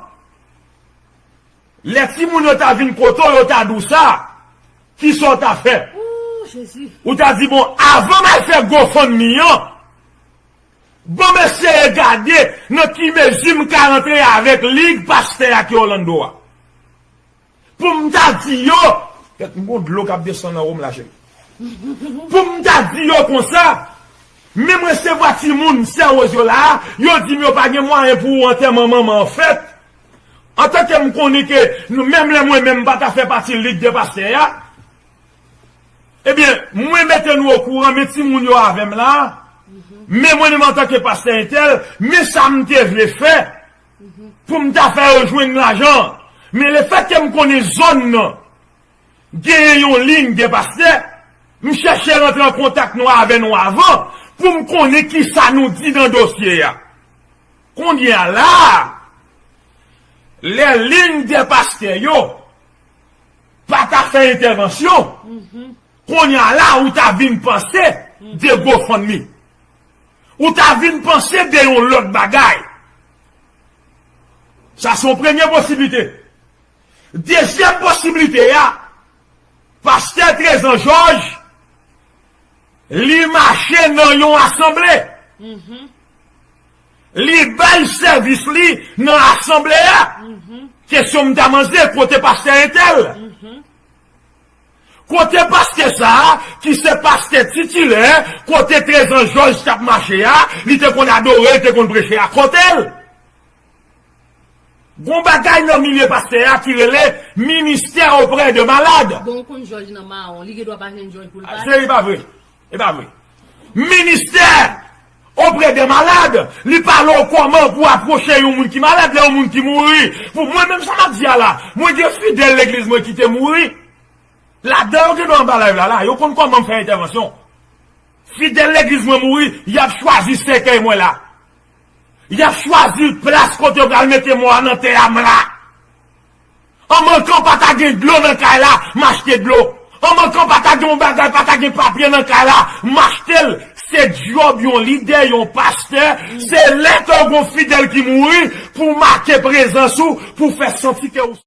Lè timoun yo ta vin kote w, yo ta di w sa, kisa w ta fè? Ou ta di, bon, avan m al fè GoFundMe an, ban m eseye gade nan ki mezi m ka rantre avèk lig pastè a ki Orlando a. Pou m ta di yo, kèt m gon dlo k ap desann nan wo m la, cheri. Pou m ta di yo konsa, men m resevwa timoun, sè Woz yo la a, yo di m yo pa gen mwayen pou antèman manman an fèt. Antanke m konnen ke nou, menm lè mwen menm m pa ta fè pati lig de pastè a, ebyen, mwen mete nou okouran, men timoun yo avè m la a, men mwen menm antanke pastè entèl, men sa m te vle fè pou m ta fè yo jwenn lajan. Men lefètke m konnen zòn nan genyen yon liy de pastè, m chèche rantre an kontak nou avè nou avan pou m konnen kisa nou di nan dosye a. Kounye a la a, lè liy de pastè yo, pa ta fè entèvansyon, kounye a la, ou ta vin panse de GoFundMe. Ou ta vin panse de yon lòt bagay. Sa se yon premye posiblite. Dezyèm posiblite a, pastè Trezan Jòj, li mache nan yon asanble. Li bay sèvis li nan asanble a. Kesyon m ta manze, kote pastè entèl? Kote pastè sa a, ki se pastè titilè, kote Trezan Jòj t ap mache a, li te konn adore, li te konn preche a, kote l? Gon bagay nan milye pastè a ki rele ministè oprè de malad. Bon, ou konn Jòj nan mawon, li gen dwa pa jwenn Jòj pou l pale. Se, e pa vre. E pa vre. Ministè oprè de malad, li pale w kòman pou apwoche yon moun ki malad, lè yon moun ki mouri. Pou mwen, menm sa m ap di a la, mwen gen fidèl legliz mwen ki te mouri. Ladan yo gen dwa anba live la, la, yo konn kòman m fè entèvansyon. Fidèl legliz mwen mouri, y ap chwazi sèkèy mwen la. Y ap chwazi plas kote yo pral mete mò a nan tè a m la. An mankan pa ta gen dlo nan kay la, m achte dlo. An mankan pa ta gen yon bagay, pa ta gen papye nan kay la, m achte l. Se djòb yon lidè, yon pastè, se lè ke w gon fidèl ki mouri pou make prezans ou, pou fè santi ke w